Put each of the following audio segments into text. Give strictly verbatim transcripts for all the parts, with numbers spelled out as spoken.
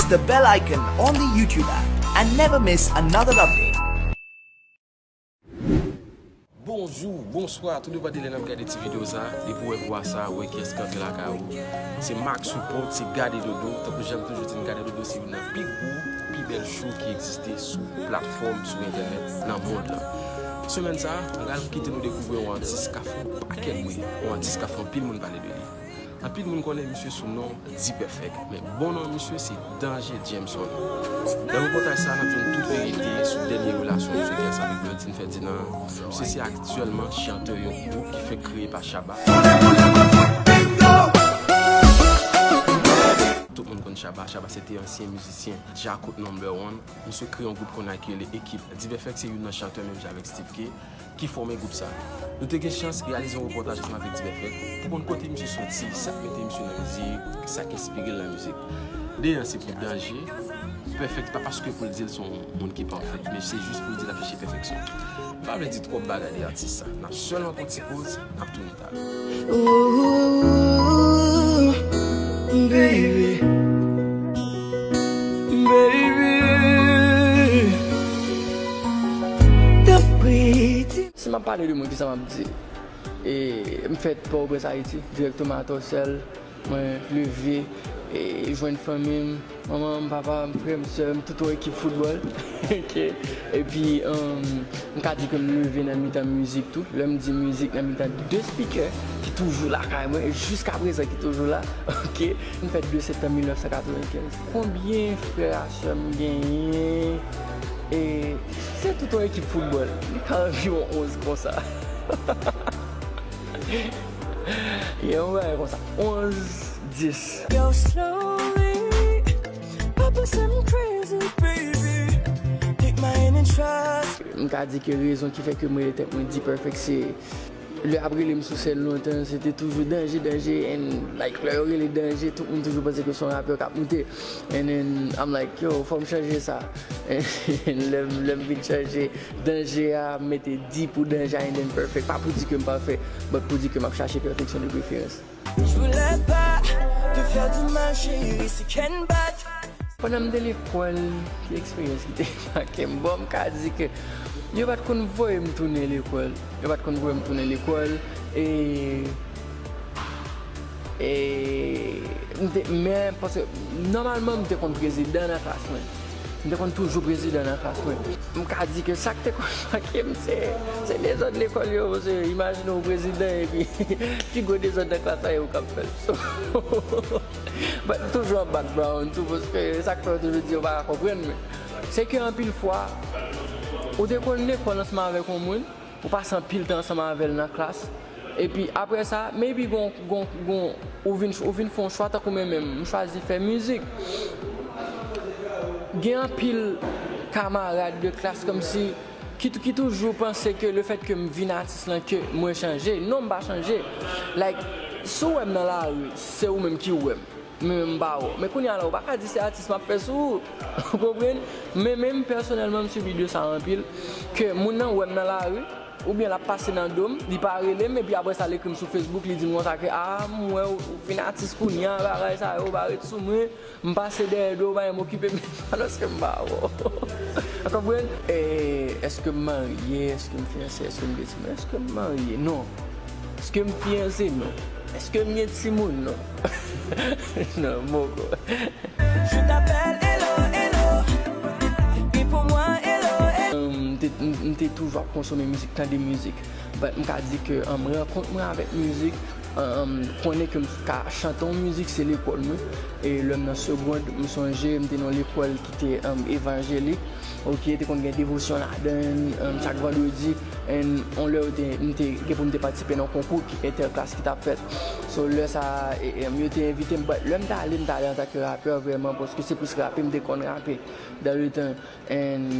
the bell icon on the YouTube app and never miss another update. Bonjou, bonswa, tou depann de lè n ap gade ti videyo sa, depi w wè vwa sa, w wè kiyès k antre lakay ou. Se Max Report, se Gade Dodo, tankou jan m toujou di n, Gade Dodo se youn nan pi gwo, pi bèl show ki egziste sou platfòm, sou entènèt, nan mond lan. Semèn sa, m pral kite nou dekouvri yon atis k ap fè yon pakèt bri, yon atis k ap fè anpil moun pale de li. Anpil moun konnen misye sou non D-Perfect, men bon non misye se Danger Jameson. Nan repòtaj sa, n ap jwenn tout verite sou dènye relasyon misye gen ansanm avèk Blondine Ferdinand. Misye se aktyèlman chantè yon gwoup ki fèk kreye pa Shabba. Tout moun konn Shabba, Shabba se te ansyen mizisyen Djakout Number One. Misye kreye yon gwoup kounye a ki rele Ekip. D-Perfect se youn nan chantè menm jan avèk Steve K ki fòme gwoup sa. Nou te gen chans reyalize yon repòtaj ansanm avèk D-Perfect pou konn kote misye soti, sa k mete misye nan mizik, sa k enspire l nan mizik. De an se pou Danger, Perfect pa paske pou l di l se yon moun ki pafè, men se jis pou l di l ap chèche pèfeksyon. M pa vle di twòp bagay de atis sa. N ap sèlman pran ti poz, n ap tounen talè. Ooh, baby, baby, the pretty. Si m ap pale de mwen, kisa m ap di? E, m fèt Pòtoprens, Ayiti, dirèkteman a Tòsèl. Mwen leve, e, jwenn fanmi m, manman m, papa m, frè m, sè m, tout yon ekip foutbòl. Ok. Epi, um, m ka di ke m leve nan mitan mizik tou. Lè m di mizik, nan mitan de spikè ki toujou lakay mwen, e jiska prezan ki toujou la. Ok. M fèt de septanm mil nèf san katrevenkenz. Konbyen frè a sè m genyen? E se tout yon ekip foutbòl. Li ka anviwon onz konsa. Yon bagay konsa. Onz, dis. Go slowly. Papa say I'm crazy, baby. Take my hand and trust. M ka di ke rezon ki fè ke mwen rele tèt mwen D-Perfect se lè y ap rele m sou sèn lontan, se te toujou Danger, Danger, and, like, lè yo rele Danger, tout moun toujou panse ke se yon rapè k ap moute. And then, I'm like, yo, fò m chanje sa. And lè m, lè m vin chanje Danger a, m mete D pou Danger and then Perfect. Pa pou di ke m pafè, but pou di ke m ap chache pèfeksyon de preferans. Je voulais pas te faire du mal, chérie, si can bat. Pandan m te lekòl, ki eksperyans ki te make m? Bon, m ka di ke yo pa t konn voye m tounen lekòl. Yo pa t konn voye m tounen lekòl. E, e, m te, men, paske, nòmalman, m te konn prezidan nan klas mwen. M te konn toujou prezidan nan klas mwen. M ka di ke sa k te konn make m, se, se dezòd lekòl yo, paske imajine w prezidan epi pi gwo dezòd nan klas la, e ou k ap fè l. So, but m toujou an background tou, paske sa k fè yo toujou di yo pa ka konprann mwen. Se ke anpil fwa, ou te konn lekòl ansanm avèk yon moun, ou pase anpil tan ansanm avè l nan klas, epi apre sa, maybe gon, gon, gon, ou vin, ou vin fè yon chwa, tankou mwen menm, m chwazi fè mizik. Gen anpil kamarad de klas kòmsi ki, ki toujou panse ke le fèt ke m vin atis lan ke mwen chanje. Non, m pa chanje. Like, si w wè m nan lari, se ou menm ki wè m. Men m pa wè w. Men kounye a la, ou pa ka di se atis m ap fè sou ou. Ou konprann? Men, men m pèsonèlman, m sibi de sa anpil. Ke moun nan wè m nan lari, oubyen l ap pase nan do m, li pa rele m, epi apre sa, l ekri m sou Facebook, li di m konsa ke, a, m wè w, ou fin atis kounye a, bagay sa yo, pa ret sou mwen, m pase dèyè do w, pa janm okipe m, alòske m pa wè w. Ou konprann? E, èske m marye? Èske m fiyanse? Èske m gen timoun? Èske m marye? Non. Èske m fiyanse? Non. Èske m gen timoun? Non. Non, m poko. Je t'appelle hello, hello. Réponds-moi, hello, hello. Um, m te, m, m te toujou ap konsome mizik, tande mizik. But m ka di ke, um, rankont mwen avèk mizik, um, konnen ke m ka chante yon mizik, se lekòl mwen. E lè m nan segond, m sonje m te nan yon lekòl ki te, um, evanjelik. Ok, te konn gen devosyon ladan l, um, chak vandredi. And yon lè yo te, m te gen pou m te patisipe nan yon konkou ki entèklas ki t ap fèt. So, lè sa a, e, e, yo te envite m, but lè m t ale, m t ale antanke rapè vrèman, paske se plis rape m te konn rape dans le temps. And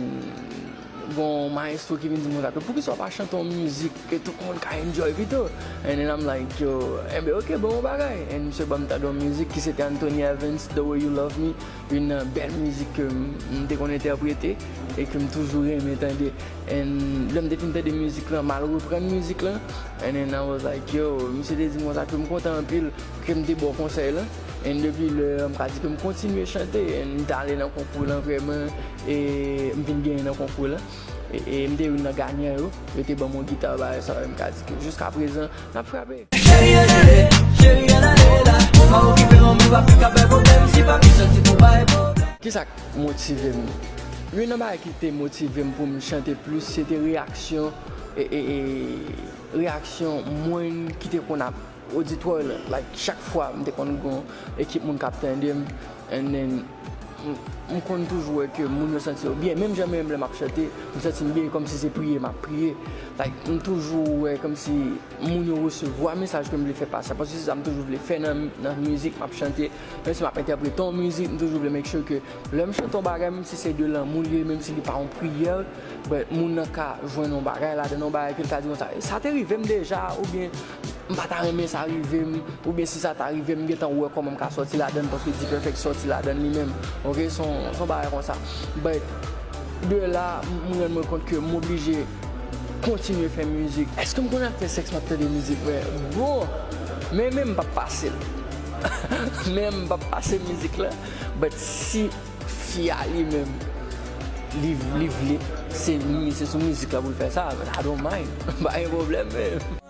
gon mayestwo ki vin di m konsa ke, poukisa w pa chante yon mizik ke tout moun ka enjoy pito? And then I'm like, yo, enben, ok, bon, yon bagay. And misye ban m tande yon mizik ki se te Anthony Evans, The Way You Love Me. Youn nan bèl mizik ke m, m te konn entèprete e ke m toujou renmen tande. And lè m te fin tande mizik lan, m al reprann mizik lan. And then I was like, yo, misye te di m konsa ke m kontan anpil ke m te ba w konsèy lan. And depi lè, m ka di ke m kontinye chante, and m t ale nan konkou lan vrèman, e m vin genyen nan konkou lan. E, e m te youn nan ganyan yo, yo te ban m yon gita, bagay sa, m ka di ke jiska prezan, n ap frape. Cheri, ann ale, cheri, ann ale la. Pa okipe manmi, pa fè k ap bay pwoblèm, si papi sòti pou bay pwoblèm. Kisa k motive m? Youn nan bagay ki te motive m pou m chante plis, se te reyaksyon, e, e, e, reyaksyon moun ki te konn ap oditwa lan. Like, chak fwa m te konn gen ekip moun k ap tande m, and then, m, m konn toujou wè ke moun yo santi yo byen. Menm jan menm lè m ap chante, m santi m byen, kòmsi se priye m ap priye. Like, m toujou wè kòmsi moun yo resevwa mesaj ke m vle fè pase. Paske se sa m toujou vle fè nan, nan mizik m ap chante. Menm si m ap entèprete yon mizik, m toujou vle make sure ke lè m chante yon bagay, menm si se de lanmou li ye, menm si li pa yon priyè, but moun nan ka jwenn yon bagay ladan, yon bagay ke l ka di konsa, "Sa te rive m deja," oubyen, "M pa ta renmen sa rive m," oubyen, "Si sa ta rive m, m gentan wè kòman m ka sòti ladan l," paske D-Perfect sòti ladan l li menm. Oke, se yon, se yon bagay konsa. But de la, m rann mwen kont ke m oblije kontinye fè mizik. Èske m konn ap fè sèks m ap tande mizik mwen? Bon, men, men m p ap pase l. Men m p ap pase mizik la. But si fi a li menm, li, li vle, se, se sou mizik la pou l fè sa, I don't mind. Pa gen pwoblèm menm.